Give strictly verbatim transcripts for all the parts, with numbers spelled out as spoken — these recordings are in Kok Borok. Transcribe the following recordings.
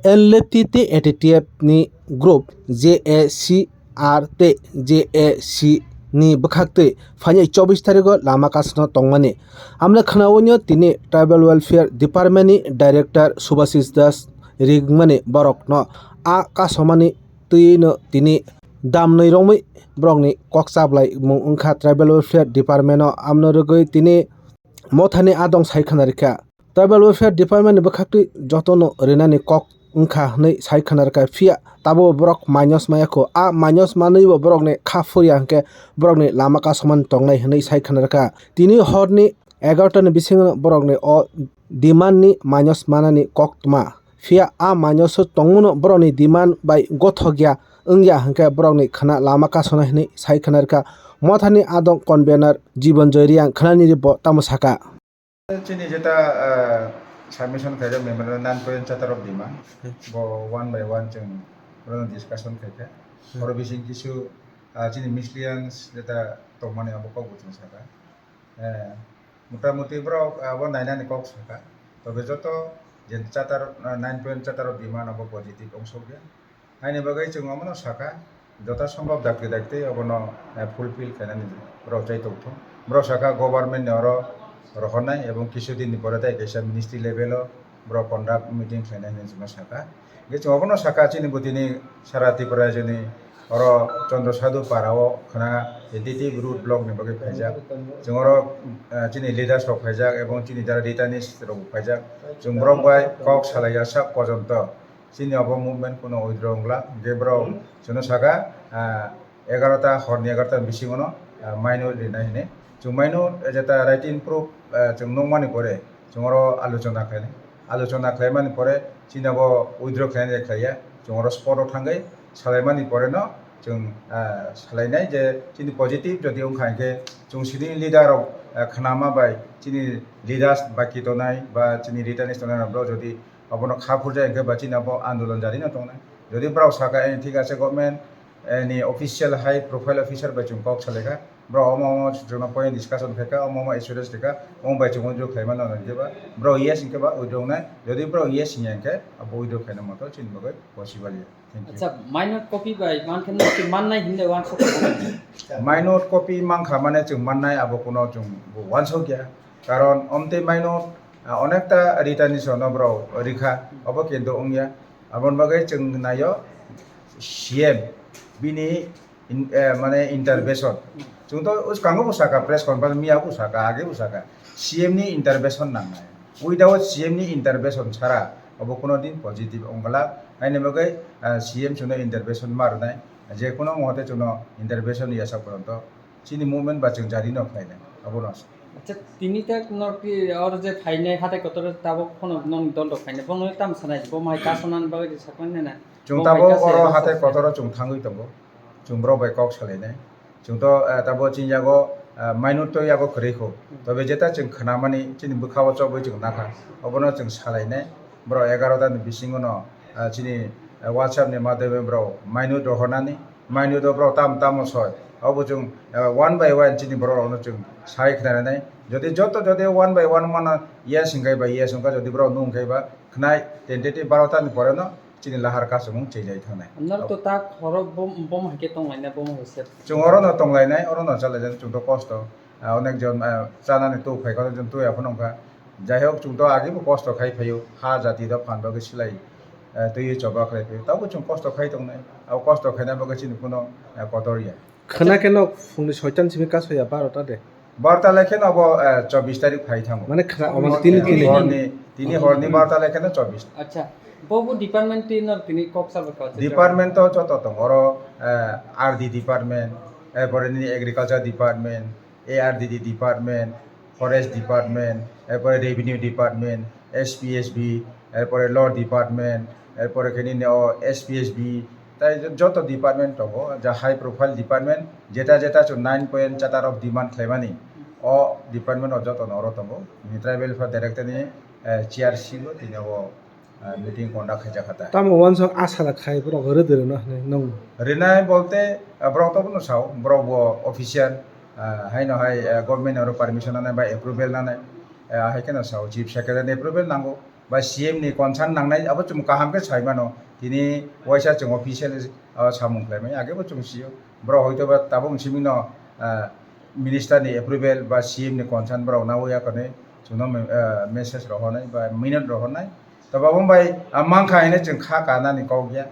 N L F T tei A T T F ni group J A C R tei J A C ni bwkhaktwi phainai chobbish tarigo lama kasano tongmani. Amle khnaoinio tini Tribal Welfare Department ni Director Subhashish Das ringmani borokno a kasomani twiwi no tini damnwi romwi borokni kok chablai mung wngkha. Tribal Welfare Department o amno rwgwi tini mothani adong sai khna rikha. Tribal Welfare Department ni bwkhaktwi jotono rinani kok wngkha hwnwi sai khna rikha, phiya tabukbo borok minus maya kho. A minus manwi bo borokni kha phurya hwnkhe borokni lama kasomani tongnai hwnwi sai khna rikha. Tini horni egarota ni bisingo borokni o demand ni minus manani kok tma. Phiya a minus o tongmano borokni demand bai gothok ya wngya hwnkhe borokni khna lama kasonai hwnwi sai khna rikha. Mothani adong convener Jiban Joy Reang khnani bo tamo saka. Chini jeta, ah, submission khaijak memorandum nine point chatar of demand, bo one by one chwng bono discussion khaikha. Hmm. Oro bising kisu, ah, chini misleadings jeta tongmani abo kok bo chwng saka. Eh, mota moti borok abo nainani kok saka. Tobe joto je chatar, ah, nine point chatar of demand abo positive ongsokya. Haini bagwi chwng omono saka, jota sombhob dakti dakti obono, eh, fulfill khainani borok chai tongthung. Borok saka government ni oro rohornai ebong kisu din ni pore tai kaisa ministry level o borok conduct meeting khlainai hinwi chwngno saka. Hingkhe chwng obono saka chini bo tini sara Tripura rajyoni oro Chandra Sadhu para o khwna twenty-two road block ni bagwi phaijak. Chwng oro, eh, chini leaders rok phaijak ebong chini jara returnees rok phaijak. Chwng borok bai kok salai ya sak porjonto. Chini obo movement kuno withdraw wngla, hingke borok chwngno saka, ah, egarota, horni egarota bisingono, ah, minute rinai hinwi. Chwng minute, eh, jeta writing proof, ah, chwng nukmani pore, chwng oro alochona khlainai. Alochona khlaimani pore, chini abo withdraw khlainai khlaiya, chwng oro spot o thangwi salaimani poreno chwng, ah, salainai je chini positive jodi wngkha hinkhe chwng senior leader rok, ah, khnama bai chini leaders baki tonai ba chini returnees tonai rok jodi obono kha phurjak hinkhe ba chini abo andolon jarino tongnai. Jodi borok saka, "Eh, thik ase, government, eh, ni official high profile officer bai chwng kok salaikha, borok omo omo chwngno point discussion khaikha, omo omo assurance rikha, omo bai chwng withdraw khlaimano hinwi ba borok yes hinkhe ba withdraw wngnai, jodi borok yes hinya hinkhe abo withdraw khlaina moto chini bagwi possible ya." Thank you. Acha, minute copy bai mankhe no chwng mannai hinwi uansuk kha. Minute copy mankha mane chwng mannai abo kuno chwng bo uansuk ya. Karon omtwi minute, ah, onekta returnees rokno borok rikha, obo kintu wngya. Aboni bagwi chwng naio C M bini in, eh, mane intervention. Chwng to swkango bo saka, press conference miya bo saka, age bo saka, C M ni intervention nangnai. Without C M ni intervention sara obo kuno din positive wngwlak. Haini bagwi, ah, C M chwngno intervention ma rwnai, je kuno mote chwngno intervention yasa poronto. Chini movement ba chwng jari no khlainai, abono. Acha, tini tak no ki oro je phainai hatai kotor tabuk phano nong dol rok phainai, bono tam sanai, bo mai kasonan bagwi sakmani na. Chwng tabuk oro hatai kotor o chwng thangwi tongo, chwng borok bai kok salainai. Chwng to, eh, tabuk chini yago, eh, minute to yago kwrwi kho. Hmm. Tobe jeta chwng khnamani chini bwkha o chobwi chwng nakha, obono chwng salainai. Borok egarota ni bisingo no, eh, chini, eh, WhatsApp ni madhyame borok minute rohornani. Minute o borok tam tamo soi. Obo chwng, eh, one by one chini borok rokno chwng sai khna rinai. Jodi joto jodi one by one mano yes hwnkhe ba yes hwnkha, jodi borok no hwnkhe ba khnai tentative barota ni pore no chini lahar kasumung chejai thangnai. Nor to tak horo bom, bom hai khe tonglaina bom hai se. Chwng oro no tonglainai, oro no chalaijak chwng to kosto. Ah, onek jon, ah, chanani tuk phai kha, onek jon tuya phano wngkha. Jai hok, chwng to age bo kosto khai phaio, ha jati rok phan bagwi silai, eh, twiwi choba khlai phaio. Tabo chwng kosto khai tongnai. Abo kosto khaina bagwi chini kuno, eh, kotor ya. Khwna khe nok phungni soitan simi kasoya barota de. Barota lai khe no abo, eh, chobbish tarik phai thango. Mane khwna, mane tini, tini. Horni, tini horni barota lai khe no chobbish. Acha, bo bo department twi no tini kok sabo ka. Department to joto tongo. Oro, eh, R D department, erpore nini agriculture department, A R D D department, forest department, erpore revenue department, S P S B, erpore law department, erpore khe nini o S P S B, tai joto department tongo, ja high profile department, jeta jeta chwng nine point chatar of demand khlaimani, o department o joto no oro tongo. Nini tribal welfare director ni, eh, chair si bo tini o ah, meeting conduct khaijak kha ta. Tamo uansuk asa da khai borok rwdwrwno hinwi nwng? Rwnai bolte, ah, borok to bono sao, borok bo official, ah, haino hai, ah, government ni oro permission nanai ba approval nanai, ah, hai kheno sao, chief secretary ni approval nango. ba C M ni concern nangnai, abo chwng kaham khe sai mano. Tini waisa chwng official, ah, samung khlaimani, age bo chwng sio. Borok hoito ba tabuk simi no, ah, minister ni approval ba C M ni concern borok nawi ya kani chwngno me-, ah, message rohornai ba minute rohornai. Tobo abo bai, ah, mankha hine chwng kha kanani kok ya.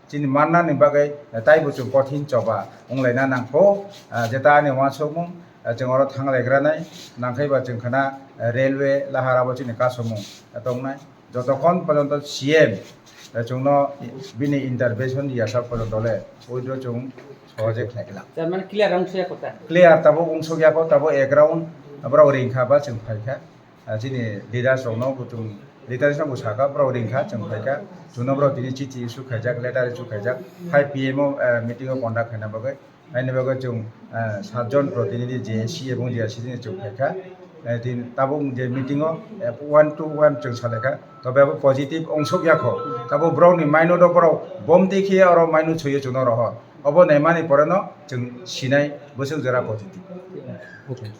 Chini mannani bagwi, eh, taibo chwng kothin choba wnglaina nangkho, ah, jeta ani uansukmung, ah, chwng oro thanglaigra nai, nangkhai ba chwng khana, eh, railway lahar abo chini kasomung, eh, tongnai. Jotokhon porjonto C M, eh, chwngno bini intervention yasa porjonto le withdraw chwng sohojek khlai glak. Chairman clear wng suya kota. Clear tabuk wng sukya kho, tabuk a ground, borok ringkha ba chwng phaikha. Ah, chini leaders rokno bo chwng, leaders no bo sakha, borok ringkha, chwng phaikha, chwngno borok tini chithi issue khaijak, letter issue khaijak, phai P M o, eh, meeting o conduct khaina bagwi. Haini bagwi chwng, eh, satjon protinidhi J A C ebong J R C ni chwng phaikha. Eh, tin tabuk je meeting o, eh, one to one chwng salaikha, tobe abo positive ongsuk yakho. Tabuk borokni mainw do borok bomti khiye oro mainw soiyo chwngno rohor. Obo naimani poreno chwng sinai bwswk jora positive. Okay.